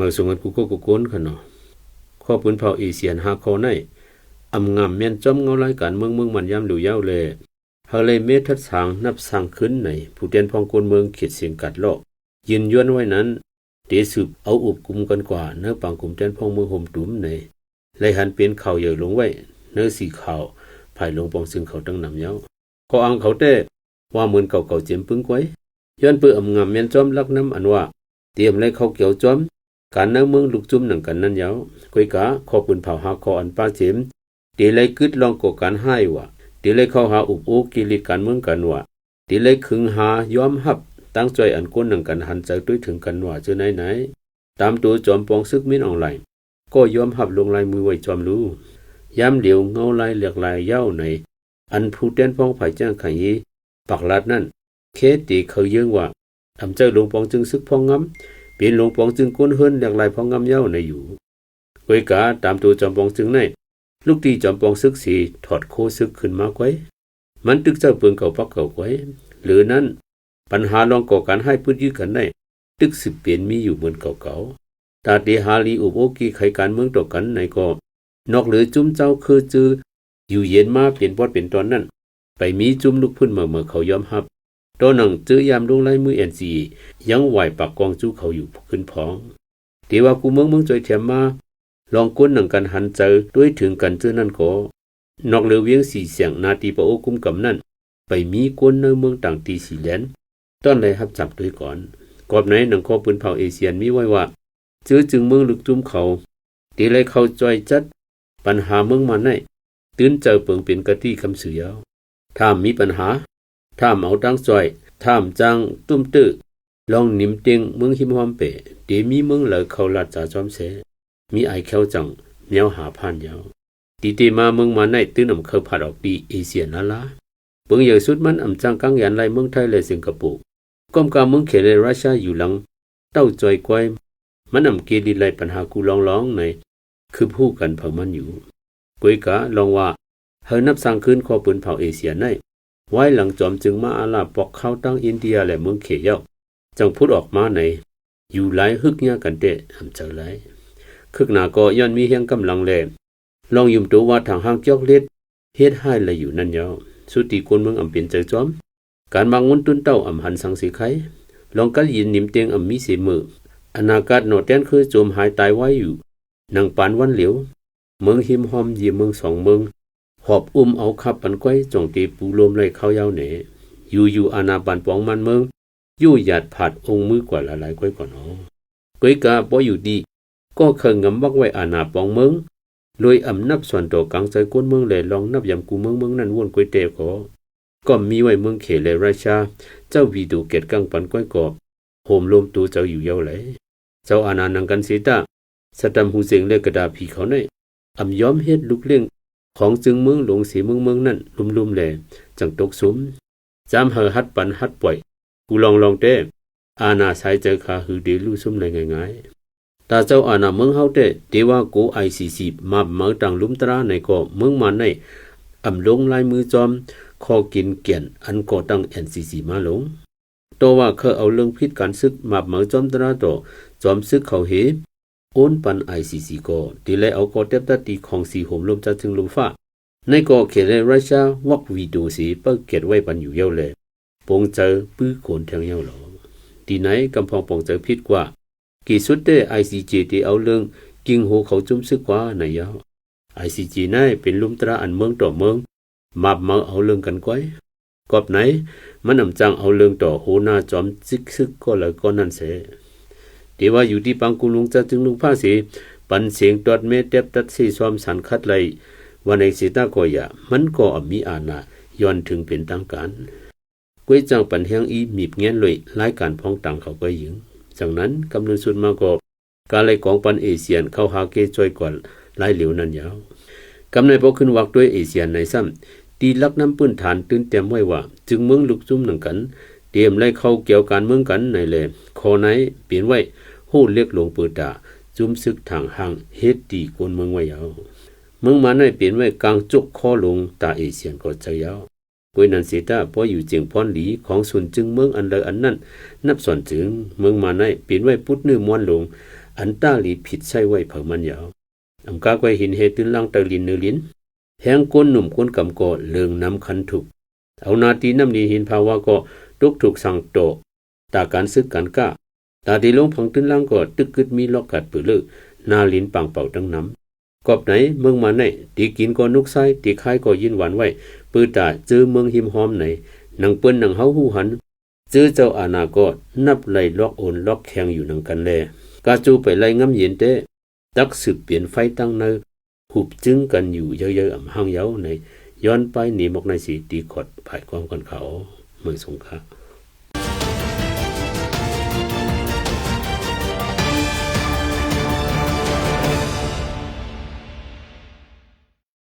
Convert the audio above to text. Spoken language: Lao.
ເອົາ ສະຫວັດດີ ເອົາ ສົງຫວັດກູ່ເກີ້ກູ່ຄົນ ຂະເນາະ. ຂໍ້ປືນເຜົາເອຊຽນຫ້າຂໍ້ໃນ ອຳງາມແມ່ນຈ້ອມເງົາລາຍການເມືອງ ເມືອງມັນຍາມຫຼິວຍາວແລ ເຮົາໄດ້ເມທັດສາງນັບສ້າງຂຶ້ນໃນ ຜູ້ແທນພ້ອງກົນເມືອງເຂດຊຽງກາດເລາະ ຢືນຢັນໄວ້ນັ້ນ ເຕສືບເອົາອຸບກຸມກັນກວ່າ ໃນປາງກຸ່ມແທນພ້ອງເມືອງໂຮມຕຸມໃນ ໄດ້ຫັນເປັນຂ່າວໃຫຍ່ລົງໄວ້ ໃນສີຂາວ ພາຍຫຼວງປອງຊຶງເຂົາຕັ້ງນຳຍາວ. ຂໍ້ອ້າງເຂົາແຕ້ ວ່າເໝືອນເກົ່າໆເຈັມປຶງໄກວ ຍ້ອນເປີອຳງາມແມ່ນຈ້ອມຫຼັກນຳອັນວ່າ ຕຽມໄລ່ເຂົ້າກ່ຽວຈ້ອມ ການໃນເມືອງລຸກຈຸ້ມໜັງກັນນັ້ນຍາວ. ກວຍກາ ຂໍ້ປືນເຜົາຫ້າຂໍ້ອັນປາເຈັມ ເຕໄລ່ກຶດລອງກໍ່ການຮ້າຍວ່າ ເຕໄລ່ເຂົ້າຫາອຸບໂອ້ເກເລການເມືອງກັນວ່າ ເຕໄລ່ຄຶງຫາຍອມຮັບ ຕາງຈ່ອຍອັນກົນໜັງກັນຫັນໃຈຕົວເຖິງກັນວ່າ ເຈີໃນໃນ ຕາມໂຕຈອມປອງຊຶກ ມິນອອງໄລ ກໍຍອມຮັບລົງລາຍມືໄວ້ຈອມລູ. ຍາມຫຼຽວເງົາລາຍແຫຼກລາຍຍາວໃນ ອັນຜູ້ແທນພ້ອງຝ່າຍແຈ້ງໄຂ ປາກລາດນັ້ນ ແຄ່ເຕເຄີາເຍີ້ງວ່າ ອຳເຈົ້າຫຼວງປອງຊຶງຊຶກພ້ອງງາມ ເປັນຫຼວງປອງຊຶງກົນເຮີນແຫຼກລາຍພ້ອງງາມຍາວໃນຢູ່. ກວຍກາ ຕາມໂຕຈອມປອງຊຶງໃນ ລຸກຕີຈອມປອງຊຶກສີ ຖອດໂຄຊຶກຂຶ້ນມາໄກວ ມັນຕຶກເຈົ້າເປິງເກົ່າປັກເກົ່າໄກວ. ເລີນັ້ນ ບັນຫາລອງກໍ່ການຮ້າຍປຶດຢື້ກັນໃນ ຕຶກສືບເປັນມີຢູ່ເໝືອນເກົ່າໆ. ຕາເຕຫາລີອຸບໂອ້ແກ້ໄຂການເມືອງຕໍ່ກັນໃນກໍ ນອກເຫຼືອຈຸ້ມເຈົ້າເຄີເຈີຢູ່ເຢັນມາເປັນປອດເປັນຕອນນັ້ນ ໄປມີຈຸ້ມລຸກພື້ນມາເມື່ອເຂົາຍອມຮັບ ຕໍ່ໜັງເຈີຍາມລົງລາຍມືແອນຊີເອ ຍັງຫວາຍປາກກອງຈູເຂົາຢູ່ຂຶ້ນພ້ອງ. ເຕວ່າກູ່ເມືອງເມືອງຈ່ອຍແຖມມາ ລອງກົນໜັງກັນຫັນໃຈຕົວເຖິງກັນເຈີນັ້ນກໍ ນອກເຫຼືອວຽງສີແສງ ນາຕີປາໂອກຸມກຳນັ້ນ ໄປມີກົນໃນເມືອງຕ່າງຕີສີແລນ ຕ້ອນໄລ່ຮັບຈຳຕົວກ່ອນ. ກອບໃນໜັງຂໍ້ປືນເຜົາເອຊຽນມີໄວ້ວ່າ ເຈີຈຶງເມືອງລຸກຈຸ້ມເຂົາ ເຕໄລ່ເຂົ້າຈ່ອຍຈັດ ບັນຫາເມືອງມາໃນ ຕື່ນເຈົ້າເປິງເປັນກະຕິກຳສືຍາວ. ຖ້າມີບັນຫາ ຖ້າເອົາຕາງຈ່ອຍ ຖ້າຈ້າງຕຸ້ມເຕີ ລອງນິມເຕັງເມືອງຮິມຮ່ອມເປ ເຕມີເມືອງລາວເຂົ້າລາດຈາຈອມແຊ ມີອາຍແຂ້ວຈັ່ງແມວຫາຜ່ານຍາວ. ຕີເຕມາເມືອງມາໃນ ຕື່ນອຳເຂົ້າພັດອອກຕີເອເຊຍນາລາ ເບິ່ງໃຫຍ່ສຸດມັນອຳຈ້າງກາງຢານໄລ່ເມືອງໄທ ແລະ ສິງກະໂປ ກ້ອມກາເມືອງເຂດ ແລະ ຣັດເຊຍຢູ່ຫຼັງ ເຕົ້າຈ່ອຍກວາຍ ມັນອຳເກລິດໄລ່ປັນຫາກູລອງລອງໃນ ຄືບຮູ້ກັນເຜີາມັນຢູ່. ກວຍກາລອງວ່າ ເຮົານັບສ້າງຄືນຂໍ້ປືນເຜົາເອເຊຍໃນ ວາຍຫຼັງຈອມຈຶ່ງມະອາລາປອກເຂົ້າຕັ້ງອິນເດຍ ແລະ ເມືອງເຂດເຍົາ ຈັ່ງພຸດອອກມາໃນ ຢູ່ຫຼາຍຮຶກຍາກັນແຕ່ອຳເຈົ້າຫຼາຍ ຄຶກໜາກໍຍ້ອນມີແຮງກຳລັງແລ ລອງຫຍຸມໂຕວ່າທາງຫ້າງຈອກເລັດ ເຮັດຮ້າຍລະຢູ່ນັ້ນເຍົາ ສຸດທີ່ຄົນເມືອງອຳເປັນໃຈຈອມ ການມາງຸນຕຸນເຕົ້າອຳຫັນສັງເສໄຄ ລອງກັດຍິນນິມເຕັງອຳມີເສເມີ ອະນາກາດໜໍ່ແຕນຄືໂຈມຫາຍຕາຍໄວຢູ່ ໜັງປານວັນຫຼຽວ ເມືອງຮິມຮ່ອມເຢຍເມືອງສອງເມືອງ ຫອບອຸ້ມເອົາຂັບປັນໄກວ ຈ່ອງເຕປູລົມໄລ່ເຂົ້າຍາວແໜ ຢູ່ຢູ່ອານາບານປອງມານເມືອງ ຢູ່ຢາດຜາດອົງມືກວ່າຫຼາຍໆໄກວກ່ອນເນາະ. ກວຍກາບໍ່ຢູ່ດີ ກໍເຄີງງຳວັກໄວ້ອານາປອງເມືອງ ໂດຍອຳນັບສ່ວນຕໍ່ກາງໃຈກົນເມືອງ ແລ ລອງນັບຍາມກູເມືອງເມືອງນັ້ນວົນກວຍແຕ່ກໍ ກໍມີໄວ້ເມືອງເຂດ ແລ ຣັດເຊຍ ເຈົ້າວີໂຕແກດກັງປັນກວຍກໍ ໂຮມລົມໂຕເຈົ້າຢູ່ເຍົາແລ. ເຈົ້າອານາໜັງກັນເຊຕາ ສະຕຳຫູເສັງ ແລ ກະດາພີເຂົາໃນ ອຳຍອມເຮັດລູກລ້ຽງຂອງຈຶ່ງເມືອງຫຼົງເສເມືອງເມືອງນັ້ນລຸມໆແລ ຈັ່ງຕົກຊຸມ ຈາມເຮົາຫັດປັນຫັດປ່ອຍ ກູລອງລອງແຕ້ ອານາສາຍໃຈຄາຫືເດລຸຊຸມໄດ້ງ່າຍໆ. ຕາເຈົ້າອານາເມືອງເຮົາແຕ້ ເຕວ່າໂກໄອຊີຊີ ມາບເໝີຕາງລຸ່ມຕາໃນກໍເມືອງມາໃນ ອຳລົງລາຍມືຈອມ ຂໍ້ກິນແກ່ນອັນກໍ່ຕັ້ງແອນຊີຊີມາລົງ ໂຕວ່າເຄີຍເອົາເລື່ອງຜິດການຊຶກ ມາບເໝີຈອມຕະລາຕໍ່ ຈອມຊຶກເຂົາເຮ ໂອນປັນໄອຊີຊີກໍ ຕິໄລເອົາກໍແຕບຕັດຕີຂອງສີໂຮມລົມຈາດຈຶ່ງລົມຟ້າ ໃນກໍເຂດແລະຣັດເຊຍວັກວີໂຕເສ ເປີເກັດໄວ້ປັນຢູ່ເຍົາແລ ປົງເຈີປືໂຂນແທງເຍົາຫຼໍ. ຕີໃນກຳພອງປອງເຈີຜິດກວ່າ ກີສຸດແຕ່ໄອຊີເຈ ຕິເອົາເລື່ອງກິງໂຮເຂົາຈຸ້ມຊຶກກວ່າໃນເຍົາ. ໄອຊີເຈ ໃນເປັນລຸ່ມຕະລາອັນເມືອງຕໍ່ເມືອງ ມາບເໝີເອົາເລື່ອງກັນກວາຍ ກອບໃນ ມັນອຳຈ້າງເອົາເລື່ອງຕໍ່ໂຫໜ້າຈອມຊຶກກໍລະກໍນັ້ນແຊ ເຕວ່າຢູ່ທີ່ປາງກຸມລຸງຈາດຈຶ່ງລຸງພາເສ ປັນເສງຕອດແມ້ແຕບຕັດເຊຊອມສານຂັດໄລ່ ວ່າໃນເສຕາກໍຢ່າ ມັນກໍອຳມີອານາ ຍ້ອນເຖິງເປັນທາງການ ກວຍຈ້າງປັນແຮງອີ່ໝີບແງນລວຍລາຍການພອງຕ່າງເຂົາກວຍຍິງ. ຈັ່ງນັ້ນ ກຳເນີນສຸດມາກໍ ກາໄລກອງປັນເອຊຽນເຂົ້າຫາເກຈອຍກວ່າລາຍຫຼຽວນັ້ນຍາວ. ກຳໃນພໍຂຶ້ນວັກດ້ວຍເອຊຽນໃນຊ້ຳ ຕີຫຼັກນຳພື້ນຖານຕື່ນແຕ້ມໄວ້ວ່າ ຈຶ່ງເມືອງລຸກຈຸ້ມໜັງກັນ ຕຽມໄລ່ເຂົ້າກ່ຽວການເມືອງກັນໃນແລ ຂໍ້ໃນເປັນໄວ້ໂຫດເລັກຫຼວງເປີຕາ ຈຸ້ມຊຶກທາງຫ້າງເຮັດຕີກົນເມືອງໄວ້ຍາວ. ເມືອງມາໃນເປັນໄວ້ກາງຈົກຄໍລົງຕາເອຊຽນກໍເຈົ້າຍາວ. ກວຍນັ້ນເສຕາ ພໍຢູ່ຈຽງພອນດີຂອງສູນຈຶ່ງເມືອງອັນໃດອັນນັ້ນ ນັບສ່ວນຈຶ່ງ ເມືອງມາໃນເປັນໄວ້ປຸດເນື້ອມວນລົງ ອັນຕາຫຼີຜິດໃຊ້ໄວ້ເຜົາມັນຍາວ. ອຳກາກວາຍຫີນເຮຕື່ນລ້າງໃຕ້ລິນເນີລິນ, ແຮງກົນໜຸ່ມກົນກຳກໍເລີງນຳຄັນທຸກ. ເອົາໜ້າຕີນ້ຳດີຫີນພາວາກໍຕົກທຸກສັງໂຕ, ຕາການຊຶກການກ້າ, ຕາຕີລົງຜັງຕື່ນລ້າງກໍຕຶກກຶດມີລັອກກາດປືເລີ, ໜ້າລິນປາງເປົ່າຕັ້ງນຳ. ກອບໃນເມືອງມາໃນ, ຕີກິນກໍນຸກຊາຍ, ຕີຄາຍກໍຍິນຫວານໄວ້, ປືຕາເຈີເມືອງຮິມຮອມໃນ, ໜັງເປີ້ນໜັງເຮົາຮູ້ຫັນ, ເຈີເຈົ້າອານາກໍນັບໄລ່ລັອກໂອນລັອກແຂ່ງຢູ່ນຳກັນແລ. ກາຈູໄປໄລ່ງຳເຢັນແຕ່, ຕັກສືບເປັນໄຟຕັ້ງໃນ, ຫຸບຈຶ່ງກັນຢູ່ເຍີ້ຍໆອຳຫ້າງເຍົາໃນ, ຍ້ອນປ້າຍໜີໝອກໃນສີ, ຕີຂອດພາຍຄວາມກັນເຂົາ. ເມືອງສົງຂະ